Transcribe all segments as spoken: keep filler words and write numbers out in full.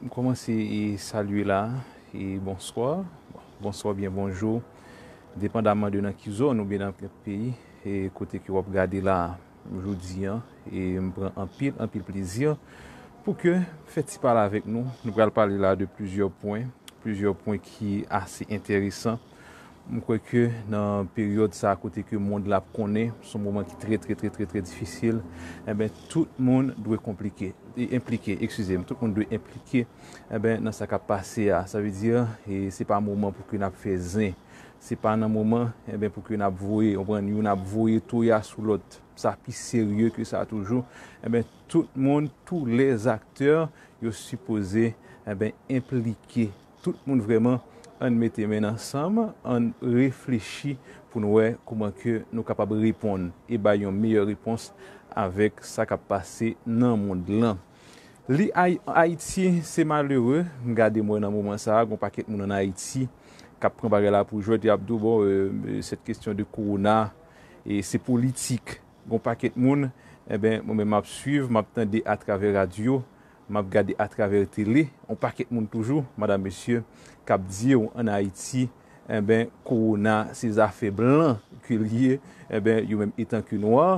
M kòmanse e salye la, e bonswa, bonswa oubyen bonjou, depandaman de nan ki zòn oubyen nan ki peyi, e kote ke w ap gade la jodi an, e m pran anpil, anpil plezi pou ke fè ti pale avèk nou. Nou pral pale la de plizyè pwen, plizyè pwen ki ase enteresan. M kwè ke nan peryòd sa a kote ke mond la ap konnen, se yon moman ki trè, trè, trè, trè, trè difisil, enben, tout moun dwe konplike, e, enplike, eskize m, tout moun dwe enplike, enben, nan sa k ap pase a. Sa vle di, e, se pa moman pou ke n ap fè zen. Se pa nan moman, enben, pou ke n ap voye, w konprann, youn ap voye toya sou lòt. Sa pi serye ke sa toujou. Enben, tout moun, tous les acteurs, yo sipoze, enben, enplike. Tout moun vrèman, ann mete men n ansanm, ann reflechi pou n wè kòman ke nou kapab reponn e bay yon meyè repons avèk sa k ap pase nan mond lan. Li Ay-, Ayiti, se malere, m gade mwen nan moman sa a, gon pakèt moun ann Ayiti k ap pran bagay la pou jwèt, y ap di w, bon, e, cette question de corona, e se politik. Gon pakèt moun, enben, mwen menm m ap swiv, m ap tande atravè radyo, m ap gade atravè tele, yon pakèt moun toujou, madanm, mesye, k ap di w ann Ayiti, enben, kowona se zafè blan ke l ye, enben, yo menm etan ke nwa,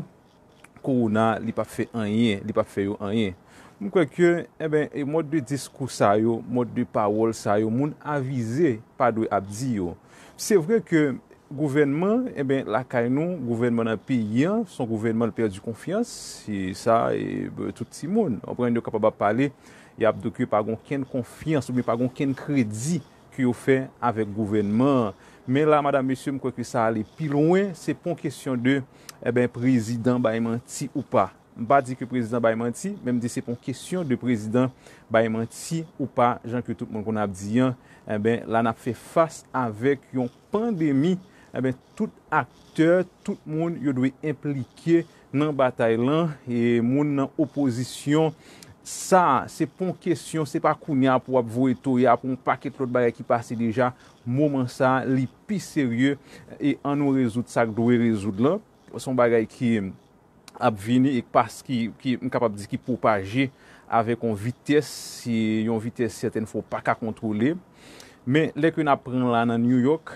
kowona, li p ap fè anyen, li p ap fè yo anyen. M kwè ke, enben, e mòd de diskou sa yo, mòd de pawòl sa yo, moun avize pa dwe ap di yo. Se vre ke gouvènman, enben, lakay nou, gouvènman nan peyi an, se yon gouvènman l pèdi konfyans, e sa, e, tout timoun, w konprann, yo kapab ap pale, y ap di w ke pa gen okenn konfyans oubyen pa gen okenn kredi ke yo fè avèk gouvènman an. Men la, madanm, mesye, m kwè ke sa ale pi lwen, se pa yon kesyon de, enben, prezidan bay manti ou pa. M pa di ke prezidan bay manti, men m di se pa yon kesyon de prezidan bay manti ou pa, jan ke tout moun konn ap di an, enben, la n ap fè fas avèk yon pandemi, enben, tout aktè, tout moun, yo dwe enplike nan batay lan, e moun nan opozisyon. Sa, se pa yon kesyon, se pa kounye a pou w ap voye toya pou yon pakèt lòt bagay ki pase deja. Moman sa, li pi serye, e ann nou rezoud sa k dwe rezoud lan. Se yon bagay ki ap vini e pas-, ki, ki, m kapab di ki pwopaje avèk yon vitès, se yon vitès sètèn fwa w pa ka kontwole. Men lè ke n ap pran la nan New York,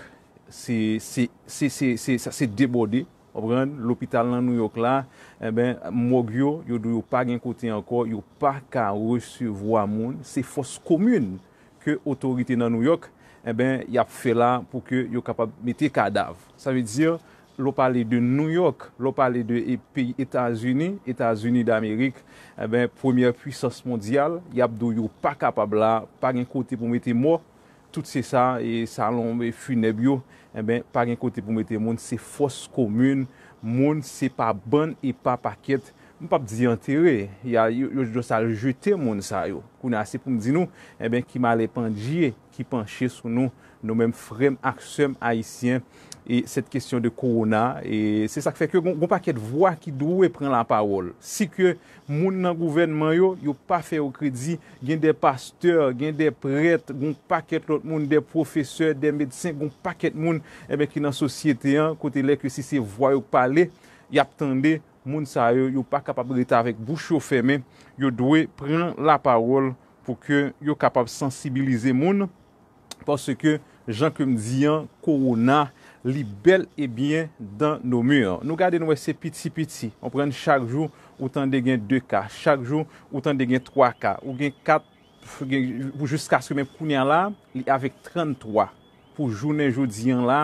se, se, se, se, se, sa, se debòde, w konprann? Lopital nan New York la, enben, mòg yo, yo di yo pa gen kote ankò, yo pa ka resevwa moun. Se fòs komin ke otorite nan New York, enben, y ap fè la pou ke yo kapab mete kadav. Sa vle di, lè w pale de New York, lè w pale de e, peyi Etazini, Etazini Damerik, enben, premyè pwisans mondyal, y ap di w yo pa kapab la, pa gen kote pou mete mò, tout se sa, e salon, e finèb yo, enben, pa gen kote pou mete moun, se fòs komin, moun se pa bann e pa pakèt, m p ap di antere, y a, yo, yo, yo jis al jete moun sa yo. Kounye a, se pou m di nou, enben, ki malè pandye ki panche sou nou, nou menm frè m ak sè m ayisyen, e cette question de corona, e se sa k fè ke gon, gon pakèt vwa ki dwe pran lapawòl. Si ke moun nan gouvènman yo, yo pa fè yo kredi, gen de pastè, gen de prèt, gon pakèt lòt moun, de pwofesè, de medsen, gon pakèt moun, enben, ki nan sosyete an, kote lè ke si se vwa yo k pale, y ap tande, moun sa yo, yo pa kapab rete avèk bouch yo fèmen, yo dwe pran lapawòl pou ke yo kapab sansibilize moun, paske, jan ke m di an, kowona, li bèl e byen dans nos murs. Nou gade, nou wè se piti piti. W konprann, chak jou, ou tande gen de ka. Chak jou, ou tande gen twa ka. Ou gen kat, gen, pou jiskaske menm kounye a la, li avèk tranntwa. Pou jounen jodi an la,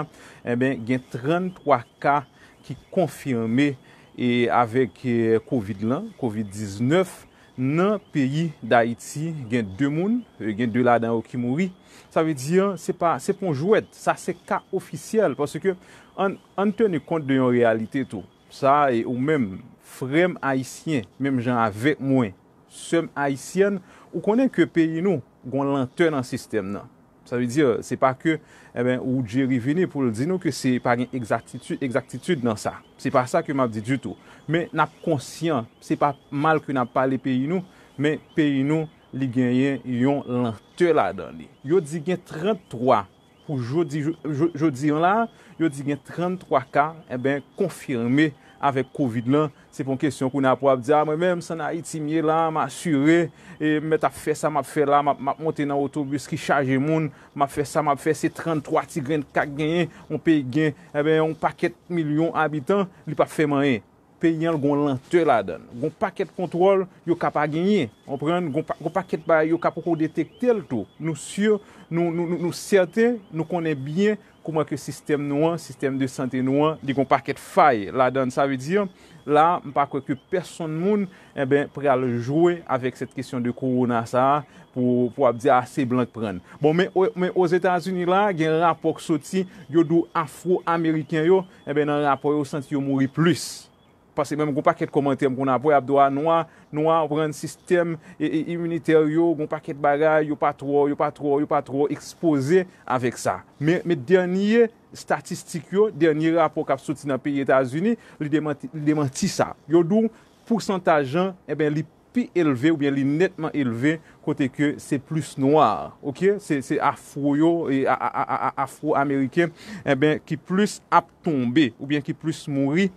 enben, gen tranntwa ka ki konfime e avèk, e, kovid lan, kovid diznèf, nan peyi Dayiti, gen de moun, e, gen de ladan yo ki mouri. Sa vle di, se pa, se pa yon jwèt, sa se ka ofisyèl, paske ann, ann teni kont de yon reyalite tou. Sa, e ou menm, frè m ayisyen, menm jan avèk mwen, sè m ayisyèn, ou konnen ke peyi nou gon lantè nan sistèm nan. Sa vle di, se pa ke, enben, ou Jerry vini pou l di nou ke se pa gen egzaktitid, egzaktitid nan sa. Se pa sa ke m ap di ditou. Men n ap konsyan, se pa mal ke n ap pale peyi nou, men peyi nou, li genyen yon lantè ladan li. Yo di gen tranntwa pou jodi, jo-, jo-, jodi an la, yo di gen tranntwa ka, enben, konfime avèk kovid lan, se pa yon kesyon kounye a pou w ap di, a, mwen menm, se ann Ayiti m ye la, m asire, e m mèt ap fè sa m ap fè la, m ap, m ap monte nan otobis ki chaje moun, m ap fè sa m ap fè, se tranntwa ti grenn ka k genyen, yon peyi k gen, enben, yon pakèt milyon abitan, li p ap fè m anyen. Peyi an, l gen yon lantè ladan l. Gen yon pakèt kontwòl yo ka pa genyen, konprann? Gen yon pa-, gen yon pakèt bagay yo ka poko detekte l tou. Nou si, nou, nou, nou, nou sèten, nou konnen byen kouman ke sistèm nou an, sistèm de sante nou an, li gen yon pakèt fay ladan l. Sa vle di, la, m pa kwè ke pèsonn moun, enben, pral jwe avèk sèt kesyon de kowona sa a pou, pou ap di, a, se blan k pran l. Bon, men, o- men Ozetazini la, gen rapò k soti, yo di w afwo-ameriken yo, enben, nan rapò yo, santi yo mouri plis. Paske menm gen yon pakèt kòmantè m konn ap wè, ap di w, a, nwa, nwa, w konprann, sistèm e, e, iminitè yo, gen yon pakèt bagay, yo pa twò, yo pa twò, yo pa twò ekspoze avèk sa. Men, men dènye estatistik yo, dènye rapò k ap soti nan peyi Etazini, li demanti, li demanti sa. Yo di w pousantaj lan, enben, li pi elve oubyen li nètman elve kote ke se plis nwa, oke? Se, se afwo yo, e, a, a, a, a, afwo-ameriken, enben, ki plis ap tonbe oubyen ki plis mouri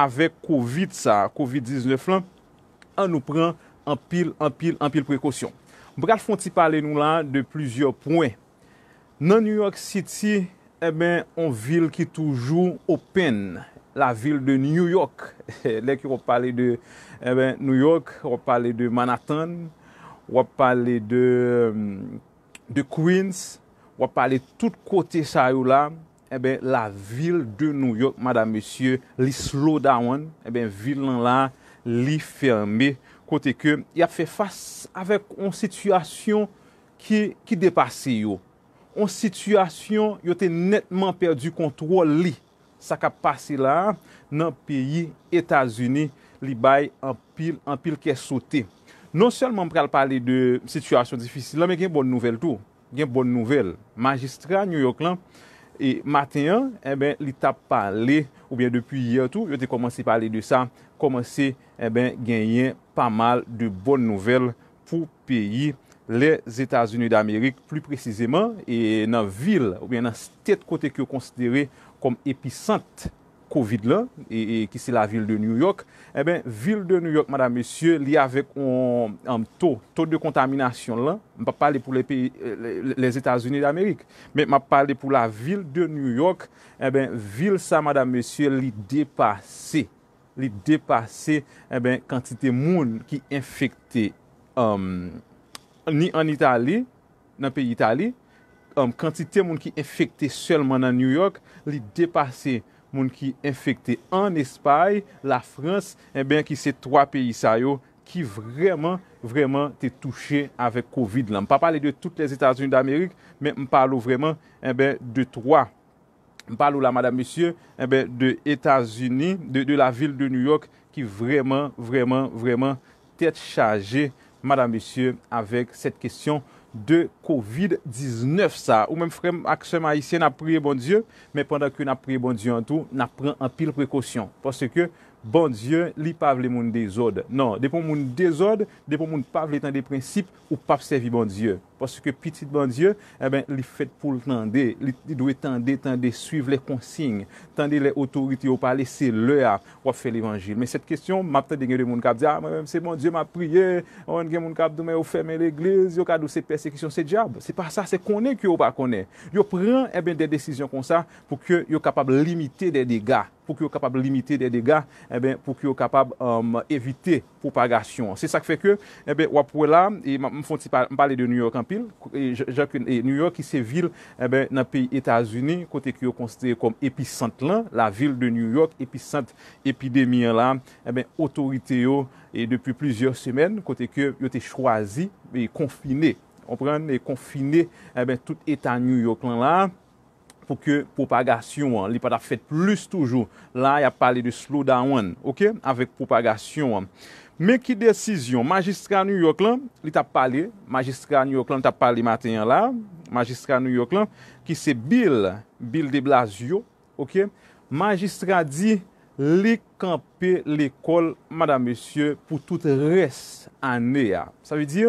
avèk kovid sa, kovid diznèf lan. An nou pran anpil, anpil, anpil prekosyon. M pral fè yon ti pale nou la de plizyè pwen. Nan New York City, enben, yon vil ki toujou open, la ville de New York. Lè ke w ap pale de, enben, New York, w ap pale de Manhattan, w ap pale de, de Queens, w ap pale tout kote sa yo la, enben, la ville de New York, madam, mesye, li slow down, enben, vil lan la, li fèmen, kote ke y ap fè fas avèk yon sitiyasyon ki, ki depase yo. Yon sitiyasyon yo te nètman pèdi kontwòl li. Sa k ap pase la a nan peyi Etazini, li bay anpil, anpil kè sote. Non sèlman m pral pale de sitiyasyon difisil la, men gen bòn nouvèl tou. Gen bòn nouvèl. Majistra New York lan, e maten an, enben, li t ap pale, oubyen depi yè tou, yo te kòmanse pale de sa, kòmanse, enben, genyen pa mal de bòn nouvèl pou peyi Lèzetazini Damerik, pli presizeman, e nan vil oubyen nan state kote ke yo konsidere kòm episant kovid lan, e, e ki se la vil de New York, enben, vil de New York, madam, mesye, li avèk yon, um, to, to de kontaminasyon lan, m p ap pale pou lè peyi, e, lè, Lèzetazini Damerik, men m ap pale pou la vil de New York, enben, vil sa, madam, mesye, li depase, li depase, enben, kantite moun ki enfekte, um, ni ann Itali, nan peyi Itali, um, kantite moun ki enfekte sèlman nan New York, li depase moun ki enfekte ann Espay, Lafrans, enben, ki se twa peyi sa yo ki vrèman, vrèman te touche avèk kovid lan. M pa pale de tout Lèzetazini Damerik, men m pale w vrèman, enben, de twa. M pale w la, madam, mesye, enben, de Etazini, de, de la vil de New York, ki vrèman, vrèman, vrèman tèt chaje, madam, mesye, avèk sèt kesyon de kovid diznèf sa. Ou menm, frè m ak sè m ayisyen, n ap priye Bondye, men pandan ke n ap priye Bondye an tou, n ap pran anpil prekosyon. Paske Bondye, li pa vle moun dezòd. Non, depi yon moun dezòd, depi yon moun pa vle tande prensip, ou p ap sèvi Bondye. Paske pitit Bondye, enben, li fèt pou l tande. Li, li dwe tande, tande, suiv les consignes. Tande lè otorite yo pale, se lè a w ap fè levanjil. Men sèt kesyon, m ap tande gen de moun k ap di, a, mwen menm, se Bondye m ap priye. Ou konn gen moun k ap di w, men yo fèmen legliz, yo ka di w se pèsekisyon, se dyab. Se pa sa, se konnen ke yo pa konnen. Yo pran, enben, de desizyon konsa pou ke yo kapab limite de dega. Pou ke yo kapab limite de dega, enben, pou ke yo kapab, um, evite pwopagasyon an. Se sa k fè ke, enben, w ap wè la, e m, m fè yon ti pa-, m pale de New York anpil, e jan, jan ke, e New York ki se vil, enben, nan peyi Etazini, kote ke yo konsidere kòm episant lan, la vil de New York, episant epidemi an la, enben, otorite yo, e depi plizyè semèn, kote ke yo te chwazi, e konfine, konprann, e konfine, enben, tout eta New York lan la, pou ke pwopagasyon an, li pa t ap fèt plis toujou. La, y ap pale de slow down, oke, avèk pwopagasyon an. Men ki desizyon majistra New York lan, li t ap pale, majistra New York lan t ap pale maten an la, majistra New York lan, ki se Bill, Bill de Blasio, oke, majistra di li kanpe lekòl, madam, mesye, pou tout rès ane a. Sa vle di,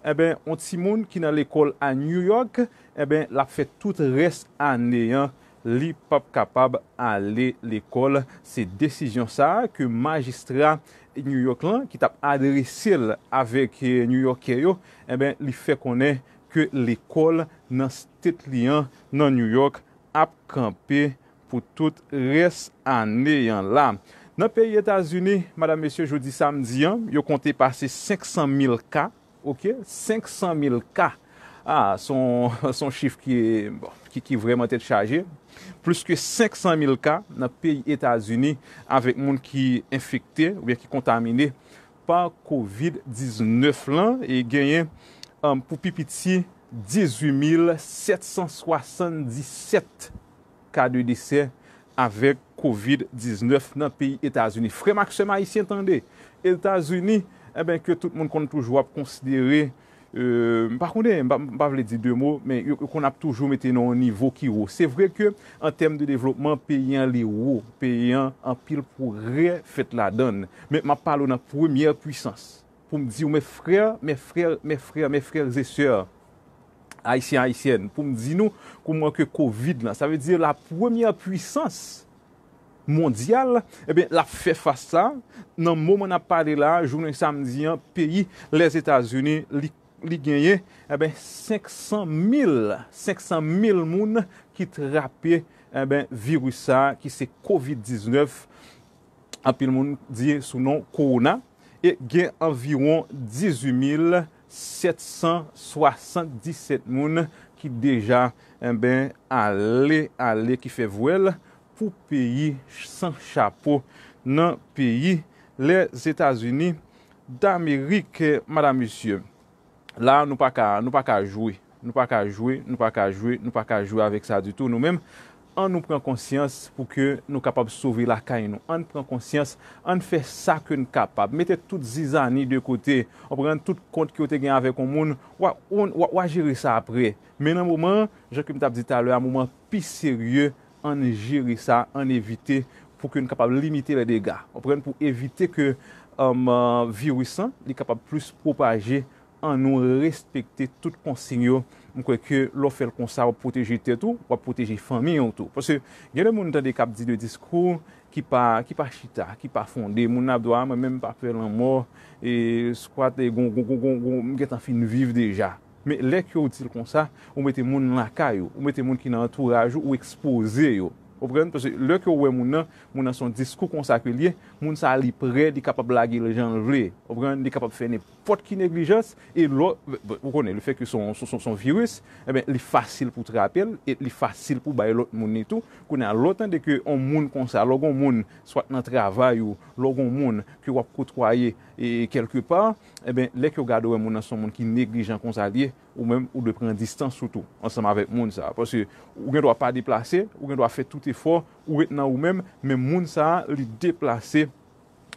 enben, yon timoun ki nan lekòl a New York, enben, l ap fè tout rès ane an Li p ap kapab ale lekòl. Se desizyon sa a ke majistra New York lan, ki t ap adrese l avèk, eh, Nouyòkè yo, enben, li fè konnen ke lekòl nan state li an, nan New York, ap kanpe pou tout rès ane an la. Nan peyi Etazini, madam, mesye, jodi samdi an, yo konte pase senk san mil ka, oke? Senk san mil ka. Ah, se yon, se yon chif ki, bon, ki, ki vrèman tèt chaje. Plis ke senk san mil ka nan peyi Etazini avèk moun ki enfekte oubyen ki kontamine pa kovid diznèf lan, e genyen, um, pou pi piti, dizuit mil sèt san swasanndisèt ka de desè avèk kovid diznèf nan peyi Etazini. Frè m ak sè m ayisyen, tande, Etazini, enben, ke tout moun konn toujou ap konsidere, euh, m pa konnen, m pa, m pa vle di de mo, men yo, yo konn ap toujou mete nan yon nivo ki wo. Se vre ke, an tèm de devlopman, peyi an li wo, peyi an anpil pwogrè fèt ladan l. Men m ap pale w nan premyè pwisans. Pou m di w, mes frères, mes frères, mes frères, mes frères et sœurs, Ayisyen, Ayisyèn, pou m di nou kouman ke kovid lan, sa vle di la premyè pwisans mondyal, ebyen, l ap fè fas sa. Nan moman n ap pale la, jounen samdi an, peyi Lèzetazini, li, li genyen, ebyen, senk san mil, senk san mil moun ki trape, ebyen, viris sa, ki se kovid diznèf, anpil moun di sou non kowona, e gen anviwon dizuit mil sèt san swasanndisèt moun ki deja, enben, ale, ale, ki fè vwèl pou peyi san chapo nan peyi Lèzetazini Damerik, madam, mesye. La, nou pa ka, nou pa ka jwe. Nou pa ka jwe, nou pa ka jwe, nou pa ka jwe avèk sa ditou, nou menm. Ann nou pran konsyans pou ke nou kapab sove lakay nou. Ann pran konsyans, ann fè sa ke n kapab. Mete tout zizani de kote. Ou pran tout kont ke w te gen avèk yon moun, w a, w a, w a jere sa apre. Men nan moman an, jan ke m t ap di talè a, moman pi serye, ann jere sa, ann evite pou ke n kapab limite lè dega. Ou pran pou evite ke, um, viris lan, li kapab plis pwopaje, ann nou respekte tout konsiy yo. M kwè ke lè w fè l konsa, w ap pwoteje tèt ou, w ap pwoteje fanmi w tou. Paske gen de moun tande k ap di de diskou ki pa, ki pa chita, ki pa fonde. Moun nan ap di w, a, mwen menm m pa pè lanmò, e skwat, e gon, gon, gon, gon, gon, m gentan fin viv deja. Men lè ke w di l konsa, ou mete moun lakay ou, ou mete moun ki nan antouraj ou, ou ekspoze yo. Ou konprann? Paske lè ke w wè moun nan, moun nan se yon diskou konsa ke l ye, moun sa a li prè, li kapab lage l jan l vle. Ou konprann? Li kapab fè nenpòt ki neglijans, e lò, ou konnen, lefètke se yon, se yon, se yon viris, enben, li fasil pou trape l, e li fasil pou bay lòt moun li tou. Kounye a, lè w tande ke yon moun konsa, lè w gen yon moun, swa nan travay ou, lè w gen yon moun ke w ap kotwaye, e, kèlkepa, enben, lè ke w gade w wè moun nan se yon moun ki neglijan konsa l ye, ou menm, ou dwe pran distans ou tou, ansanm avèk moun sa a. Paske ou gen dwa pa deplase, ou gen dwa fè tout efò, ou ret nan ou menm, men moun sa a, li deplase,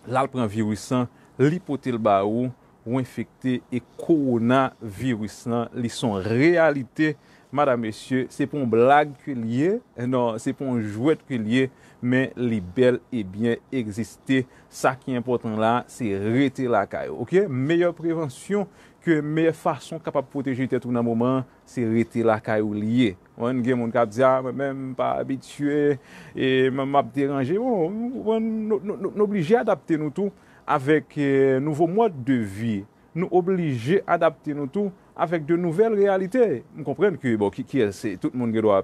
l al pran viris lan, li pote l ba ou, ou enfekte, e kowona viris lan, li se yon reyalite, madam, mesye, se pa yon blag ke l ye, non, se pa yon jwèt ke l ye, men li bèl e byen egziste. Sa ki enpòtan la, se rete lakay ou, oke? Meyè prevansyon, ke meyè fason w kapab pwoteje tèt ou nan moman an, se rete lakay ou li ye. Ou konprann, gen moun k ap di, a, mwen menm, m pa abitye, e m, m ap deranje. Bon, ou konprann, nou, nou, nou, nou oblije adapte nou tou avèk, eh, nouvo mòd de vi. Nou oblije adapte nou tou avèk de nouvèl reyalite. M konprann ke, bon, ki, kiyès, se tout moun gen dwa,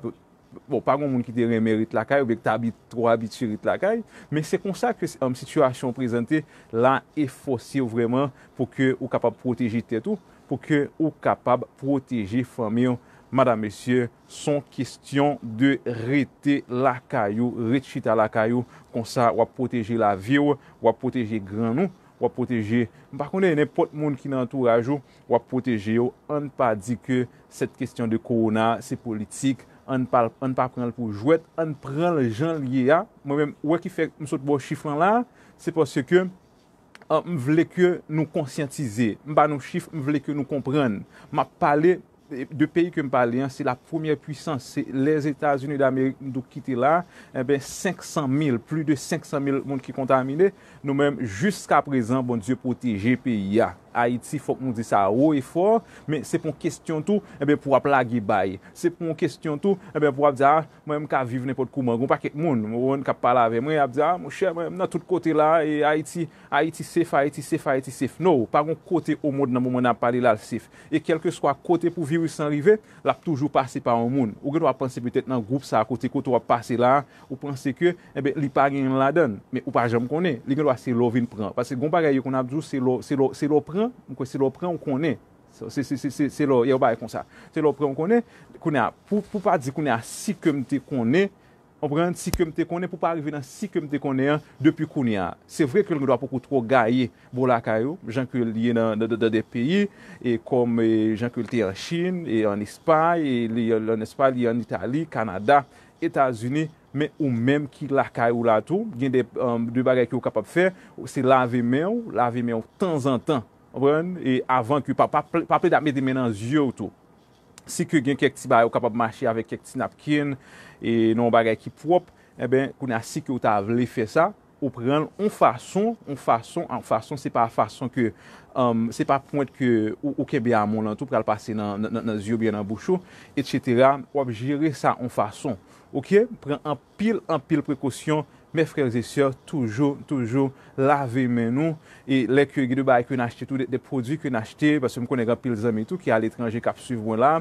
bon, pa gen moun ki te renmen ret lakay oubyen ki t abi-, twò abitye ret lakay, men se konsa ke, um, sitiyasyon prezante la e fòse w vrèman pou ke ou kapab pwoteje tèt ou, pou ke ou kapab pwoteje fanmi w. Madam, mesye, se yon kesyon de rete lakay ou, ret chita lakay ou, konsa w ap pwoteje lavi w, w ap pwoteje grann ou, w ap pwoteje, m pa konnen, nenpòt moun ki nan antouraj ou, w ap pwoteje yo. Ann pa di ke sèt kesyon de kowona se politik, ann pa, ann pa pran l pou jwèt, ann pran l jan l ye a. Mwen menm, ou wè ki fè m sot ba w chif lan la, se paske, ah, m vle ke nou konsyantize. M ba nou chif, m vle ke nou konprann. M ap pale de peyi ke m pale an, se la premyè pwisans, se Lèzetazini Damerik, m tou kite la, enben, senk san mil, plis de senk san mil moun ki kontamine. Nou menm, jiskaprezan, Bondye pwoteje peyi a. Ayiti, fòk nou di sa wo e fò, men se pa yon kesyon tou, enben, pou w ap lage bay. Se pa yon kesyon tou, enben, pou w ap di, a, mwen, m ka viv nenpòt kouman. Gen yon pakèt moun, ou konprann, k ap pale avè mwen, y ap di, a, monchè, mwen, m nan tout kote la, e Ayiti, Ayiti safe, Ayiti safe, Ayiti safe. No, pa gen kote o mond nan moman n ap pale la l safe. E kèlkeswa kote pou viris lan rive, l ap toujou pase pa yon moun. Ou gendwa panse petèt nan gwoup sa a kote, kote w ap pase la, ou panse ke, enben, li pa gen ladan l, men ou pa janm konnen. Li gendwa se lè w vin pran. Paske gen yon bagay yo konn ap di w, se lè w, se lè w, se lè w pran, m kwè se lè w pran, ou konnen. Se, se, se, se, se, se lè w, yon bagay konsa. Se lè w pran, ou konnen. Kounye a, pou, pou pa di kounye a, si ke m te konnen, konprann, si ke m te konnen, pou pa rive nan si ke m te konnen an, depi kounye a. Se vre ke l gendwa poko twò gaye bò lakay ou, jan ke l ye nan, nan, nan, nan de peyi, e kòm, e, jan ke l te an Chin, e an Espay, e li an Espay, li an Itali, Kanada, Etazini, men ou menm ki lakay ou la tou, gen de, um, de bagay ke w kapab fè, se lave men w, lave men w tanzantan, konprann? E avan ke pa, pa, pa plede ap mete men nan zye w tou. Si ke gen kèk ti bagay ou kapab mache avèk kèk ti napkin, e nan yon bagay ki pwòp, enben, kounye a, si ke w ta vle fè sa, ou pran l yon fason, yon fason, yon fason, se pa fason ke, um, se pa pwent ke ou, ou kenbe amon lan tou pral pase nan, nan, nan, nan zye w oubyen nan bouch ou, etsetera. W ap jere sa yon fason. Oke? Pran anpil, anpil prekosyon, mes frères et sœurs, toujou, toujou lave men nou. E lè ke gen de bagay ke n achte tou, de, de pwodui ke n achte, paske m konnen gen anpil zanmi tou ki aletranje k ap swiv mwen la,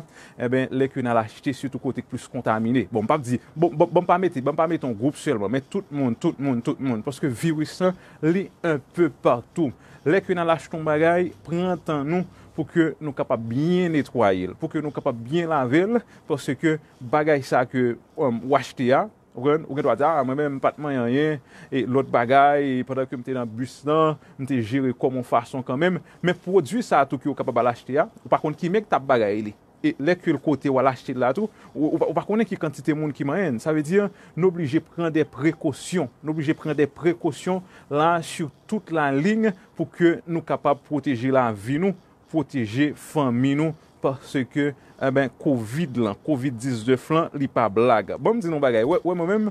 enben, lè ke n al achte, sitou kote k plis kontamine. Bon, m p ap di, bon, bon, bon, m pa mete, bon, m pa mete yon gwoup sèlman, men tout moun, tout moun, tout moun, paske viris lan, li enpe patou. Lè ke n al achte yon bagay, pran tan nou pou ke nou kapab byen netwaye l, pou ke nou kapab byen lave l, paske bagay sa ke, um, w achte a, ou konprann, ou gen dwa di, a, mwen menm, m pa t manyen anyen, e lòt bagay, e pandan ke m te nan bis lan, m te jere kò m yon fason kanmenm, men pwodui sa a tou ke w kapab al achte a, ou pa konn ki mèg t ap bagay li. E lè ke l kote w al achte l la tou, ou, ou, pa- ou pa konnen ki kantite moun ki manyen l. Sa vle di, n oblije pran de prekosyon. N oblije pran de prekosyon la, sou tout la liy, pou ke nou kapab pwoteje lavi nou, pwoteje fanmi nou, paske, enben, kovid lan, kovid diznèf lan, li pa blag. Bon, m di nou yon bagay. Wè, wè, mwen menm,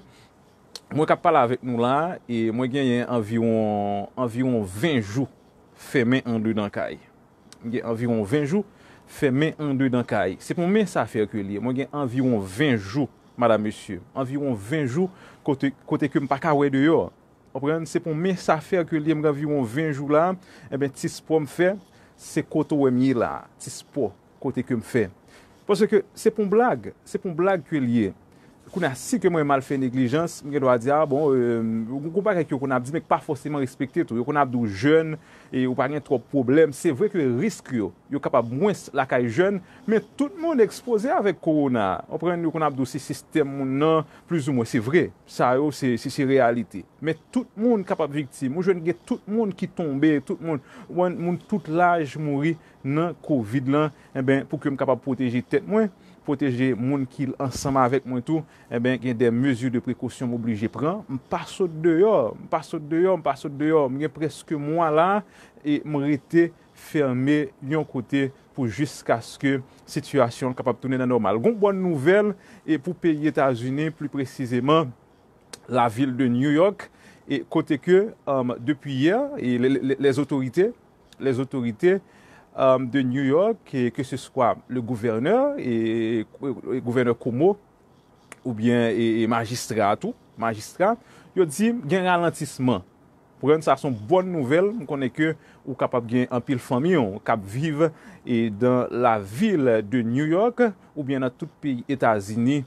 mwen k ap pale avèk nou la, e mwen genyen anviwon, anviwon ven jou fèmen andedan kay. M gen anviwon ven jou fèmen andedan kay. Se pa yon mens afè ke l ye. Mwen gen anviwon ven jou, madam, mesye, anviwon ven jou kote, kote ke m pa ka wè deyò. Konprann? Se pa yon mens afè ke l ye, m gen anviwon ven jou la. Enben, ti spò m fè, se kote w wè m ye la. Ti spò, kote ke m fè. Paske se pa yon blag, se pa yon blag ke l ye. Kounye a, si ke mwen m al fè neglijans, m gen dwa di, a, bon, e, gon bagay ke yo konn ap di, men k pa fòseman respekte tou. Yo konn ap di w jèn, e ou pa gen twòp pwoblèm. Se vre ke risk yo, yo kapab mwens lakay jèn, men tout moun ekspoze avèk kowona. Konprann, yo konn ap di w se sistèm moun nan, plizoumwen, se vre. Sa yo, se, se, se reyalite. Men tout moun kapab viktim. Ou jwenn gen tout moun ki tonbe, tout moun, moun, moun tout laj mouri nan kovid lan. Enben, pou ke m kapab pwoteje tèt mwen, pwoteje moun ki ansanm avèk mwen tou, enben, gen de mezi de prekosyon m oblije pran. M pa sot deyò, m pa sot deyò, m pa sot deyò. M gen prèske mwa la, e m rete fèmen yon kote pou jiskaske sitiyasyon an kapab tounen nan nòmal. Gon bòn nouvèl, e pou peyi Etazini, pli presizeman, lavil de New York, e kote ke, um, depi yè, e le- le- les autorités, les autorités, um, de New York, e ke se swa le gouvènè, e, e gouvènè Cuomo, oubyen, e, e majistra tou, majistra, yo di gen ralantisman. Pou mwen, sa se yon bòn nouvèl. M konnen ke ou kapab gen anpil fanmi w k ap viv, e, dans la ville de New York, oubyen nan tout peyi Etazini,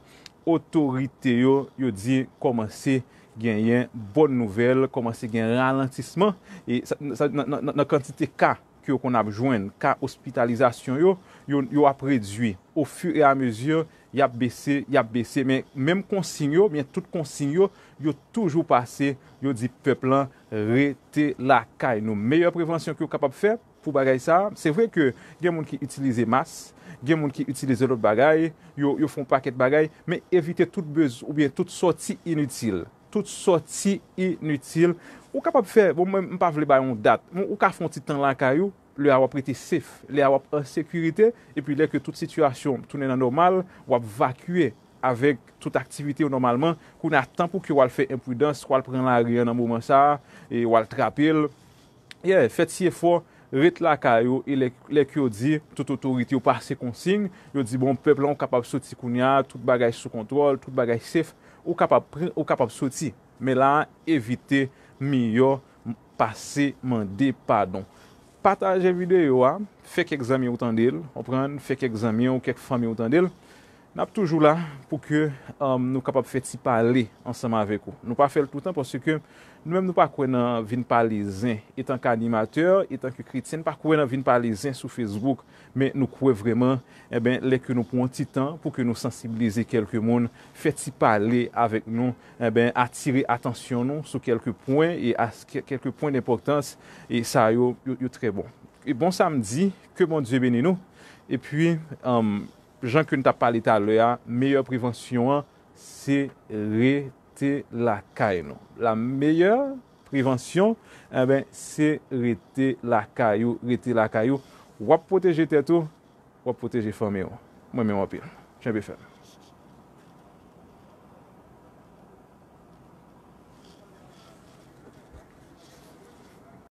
otorite yo, yo di kòmanse genyen bòn nouvèl, kòmanse gen ralantisman, e sa, sa, nan, nan, nan, nan kantite ka ke yo konn ap jwenn, ka ospitalizasyon yo, yo, yo ap redui. Ofiramezi, y ap bese, y ap bese, men menm konsiy yo, men tout konsiy yo, yo toujou pase, yo di pèp lan rete lakay nou. Meyè prevansyon ke w kapab fè pou bagay sa, se vre ke gen moun ki itilize mas, gen moun ki itilize lòt bagay, yo, yo fè yon pakèt bagay, men evite tout bez- oubyen tout sòti initil. Tout sòti initil. Ou kapab fè, bon, mwen, m pa vle bay yon dat, men ou ka fè yon ti tan lakay ou, lè a w ap rete safe, lè a w ap an sekirite, epi lè ke tout sitiyasyon tounen nan nòmal, w ap vakye avèk tout aktivite w nòmalman. Kounye a, tan pou ke w al fè enpridans, w al pran lari an nan moman sa a, e w al trape l. Yeah, fè ti efò, ret lakay ou, e lè, lè ke yo di tout otorite yo pase konsiy, yo di, bon, pèp lan, ou kapab soti kounye a, tout bagay sou kontwòl, tout bagay safe, ou kapab pran, ou kapab soti. Men la, evite miyò pase mande padon. Pataje videyo a, fè kèk zanmi w tande l, konprann, fè kèk zanmi w, kèk fanmi w tande l. N ap toujou la pou ke, um, nou kapab fè ti pale ansanm avèk ou. Nou pa fè l toutan paske nou menm nou pa kwè nan vin pale zen. Etanke animatè, etanke kretyen, n pa kwè nan vin pale zen sou Facebook. Men nou kwè vrèman, enben, lè ke nou pran yon ti tan pou ke nou sansibilize kèlke moun, fè ti pale avèk nou, enben, atire atansyon nou sou kèlke pwen e a kèlke pwen denpòtans e sa yo, yo, yo trè bon. E bon samdi, ke Bondye beni nou. Epi, um, jan ke n t ap pale talè a, meyè prevansyon an, se rete lakay nou. La meyè prevansyon, enben, se rete lakay ou, rete lakay ou. W ap pwoteje tèt ou, w ap pwoteje fanmi w. Mwen menm anpil. Kenbe fèm.